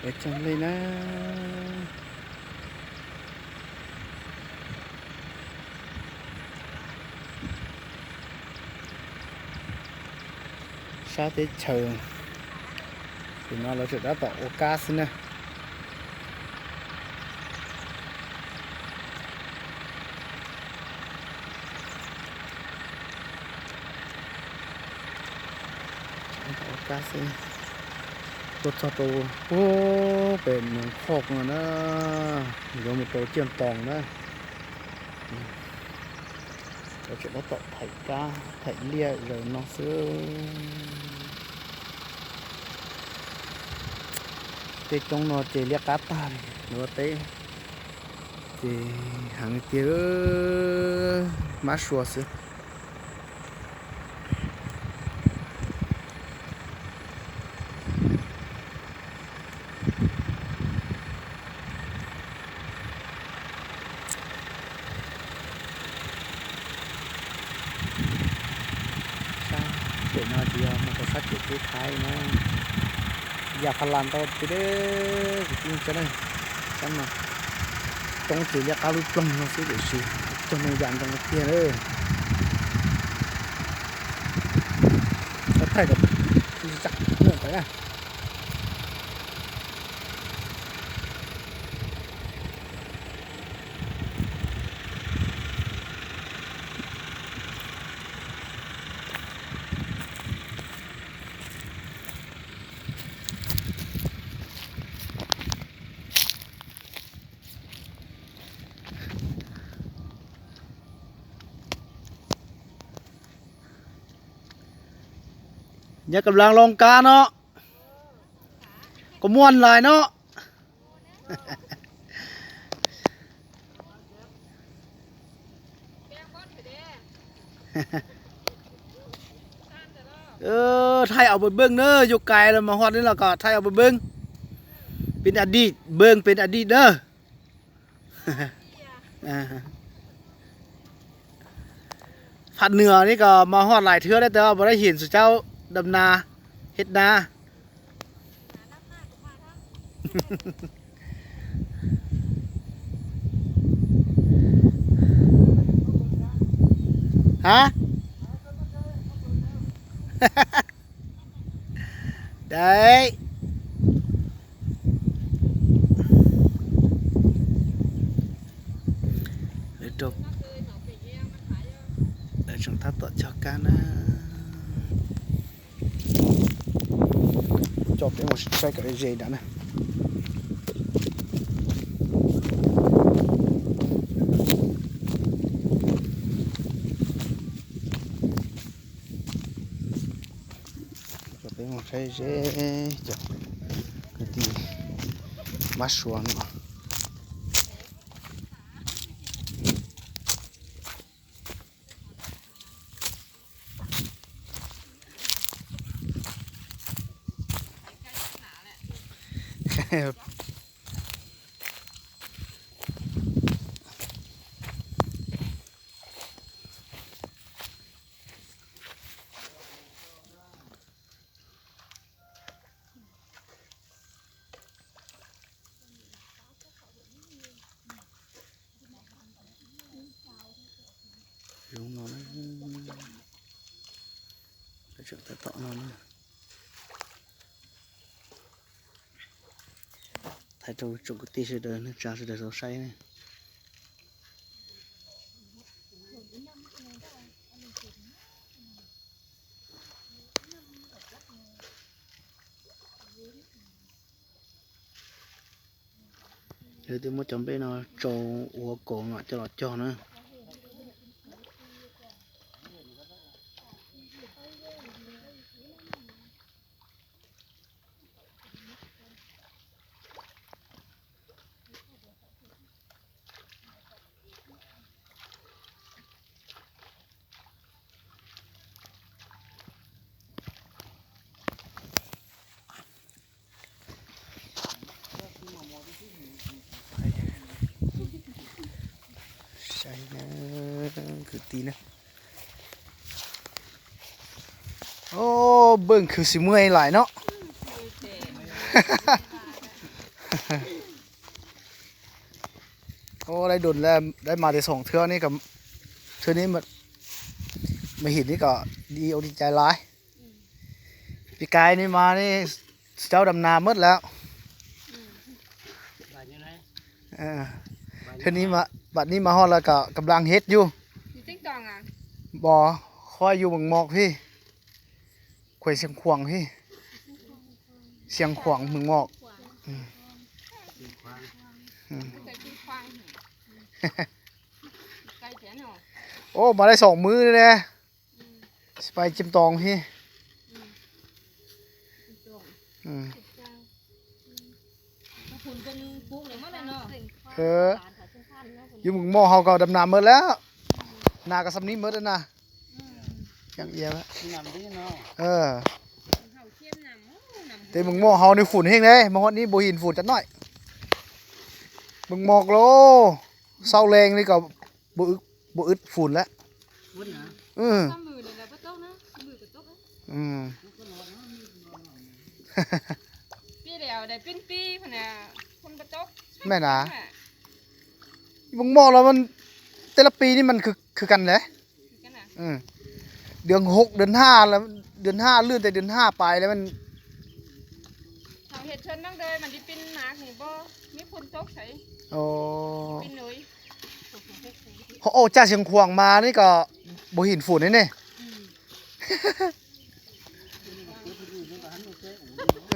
ຈັ່ງເລີຍນະ. ຊາເຕເຊີ ເຫັນວ່າເຮົາຈະໄດ້ປາໂອກາຊະນະ. ໂອກາຊ ລົດຈອດໂຕ ໂອ້ ເປັນເມືອງຄອກນະ ມີລົດໂຕຈຽມຕອງນະ. ອືມ ເຂົາຈະມາເຕາະໄຖກ້າ ໄຖເລ່ຍເລີຍເນາະເຊີ. ເຕຕົງນໍເຈເລຍກາຕານ ຫຼືວ່າເຕ ເຈຫັງເຕີ ມາຊົວເຊີ. ເປັນໜ້າທີ່ວ່າມັນກໍສັດເປັນໄທນະ ຢາກພາລານຕໍ່ໄປເດີ ກິນຈະໄດ້ ຊັ້ນນະ ຕ້ອງເຈເລຍກາລຸປອງເນາະຊິເດຊິ ຈະໄດ້ຢານຈັງເກຍເດີ ແລ້ວໄທກໍຄືຊິຈັກເລື່ອງໄປນະ. ຍັງກຳລັງລອງກາເນາະ ກໍມ່ວນຫຼາຍເນາະ. ເອີ ຖ່າຍເອົາໄປເບິ່ງເດີ ຢູ່ໄກແລ້ວມາຮອດນີ້ແລ້ວກໍຖ່າຍເອົາໄປເບິ່ງ ເປັນອະດີດ ເບິ່ງເປັນອະດີດເດີ. ອ່າ ພາກເໜືອນີ້ກໍມາຮອດຫຼາຍເທື່ອແລ້ວ ແຕ່ວ່າບໍ່ໄດ້ເຫັນສູ່ເຈົ້າດຳນາ ເຮັດນາ. ຮະ? ໄດ້ ເລີຍຕົກ ເລີຍຈັ່ງຕັດຕໍ່ຈາກກັນນະ. ຈອບໄດ້ໝົດໃຊ້ກັບເອເຈດານະ. ຈອບໄດ້ໝົດໃຊ້ເຈ ຈອບຄືທີ່ມາຊວນ. ລົງນອນ ໄປເຈາະຕະເຕາະນອນ. ໄທໂຕຈຸກກະຕິຊິເດີນຈາຊິເດີນໂຊໄຊນີ້. ເອີ ແຕ່ບໍ່ຈຳເປັນເນາະ ໂຈຫົວໂກງເນາະ ຈະຫຼອດຈ່ອນເນາະ. ໃສ່ນະ ຄືຕີນະ. ໂອ້ ເບິ່ງຄືຊິເມື່ອຍຫຼາຍເນາະ. ກໍໄດ້ດົນແລ້ວ ໄດ້ມາໄດ້ສອງເທື່ອນີ້ກໍ ເທື່ອນີ້ມາ ມາເຫັນນີ້ກໍດີອົກດີໃຈຫຼາຍ. ປີກາຍນີ້ມານີ້ ເຈົ້າດຳນາໝົດແລ້ວ. ບາດຢູ່ໃນ ເອີ ບາດຢູ່ ເທື່ອນີ້ມາ ບາດນີ້ມາຮອດແລ້ວກໍກຳລັງເຮັດຢູ່. ຢູ່ເຕັງຕອງອະ? ບໍ່ ຂ້ອຍຢູ່ເມືອງໝອກພີ້ ແຂວງຊຽງຂວາງພີ້ ຊຽງຂວາງ ເມືອງໝອກ. ອືມ ອືມ ໃສ່ທີ່ຂວາງ ໄກແທ້ເນາະ. ໂອ້ ມາໄດ້ສອງມື້ແລ້ວ. ອືມ ຊິໄປຈິມຕອງພີ້. ອືມ ຈິມຕອງ ອືມ ພຸ້ນເພິ່ນປູກແລ້ວໝົດແລ້ວເນາະ. ເອີ ຢູ່ເມືອງໝອກເຮົາກໍດຳນາໝົດແລ້ວ ນາກໍສ່ຳນີ້ໝົດແລ້ວນະ. ອືມ ຢ່າງອຽວ ນ້ຳດີເນາະ. ເອີ ເຮົາຂຽນນ້ຳ ໂອ້ ນ້ຳ ແຕ່ເມືອງໝອກເຮົານີ້ຝຸ່ນແຮງເດ້ ມາຮອດນີ້ບໍ່ເຫັນຝົນຈັກໜ້ອຍ. ເມືອງໝອກໂລ ເຊົ້າແລງນີ້ກໍ ບໍ່ອຶດ ບໍ່ອຶດຝຸ່ນແລ້ວ. ຝຸ່ນນະ? ເອີ ຊ່ຳມື້ນີ້ແຫຼະບໍ່ຕົກນະ ມື້ກໍຕົກ. ອືມ ປີແລ້ວໄດ້ເປັນປີພຸ້ນນະ ຝົນບໍ່ຕົກ. ແມ່ນນະ ເບິ່ງໝອກແລ້ວມັນ ແຕ່ລະປີນີ້ມັນຄື ຄືກັນແຫຼະ. ຄືກັນນະ? ອືມ ເດືອນຫົກ ເດືອນຫ້າແລ້ວ ເດືອນຫ້າ ລື່ນແຕ່ເດືອນຫ້າປາຍແລ້ວມັນ ເຮົາເຮັດເທິງນ້ອງເດີຍ ມັນຊິປິ່ນໝາກນີ້ບໍ່ມີຝົນຕົກໃສ. ໂອ້ ປິ່ນເລີຍ. ເຮົາອອກຈາກຊຽງຂວາງມານີ້ກໍບໍ່ເຫັນຝົນເດ້ນີ້. ອື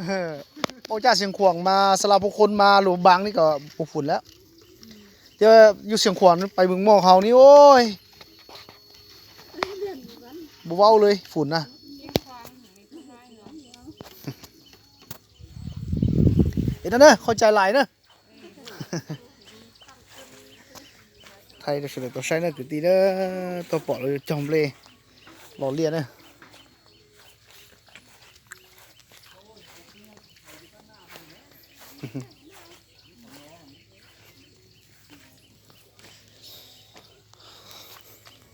ມ ເອີ ອອກຈາກຊຽງຂວາງມາ ສະຫຼະພູຄົນມາຫຼວງບາງນີ້ກໍບໍ່ຝົນແລ້ວ. ອືມ ແຕ່ວ່າຢູ່ຊຽງຂວາງໄປເມືອງໝອກເຮົານີ້ ໂອ້ຍ ບໍ່ເວົ້າເລີຍ ຝຸ່ນນະ. ເຮັດແນວໃດ ເຂົ້າໃຈຫຼາຍເດີ. ໄທກໍສະເໜີຕໍ່ໃຊ້ເນີ ກຶດຕີເດີ ຕໍ່ປອດເລີຍ ຈອມເລ ຫຼໍ່ລຽນເນີ.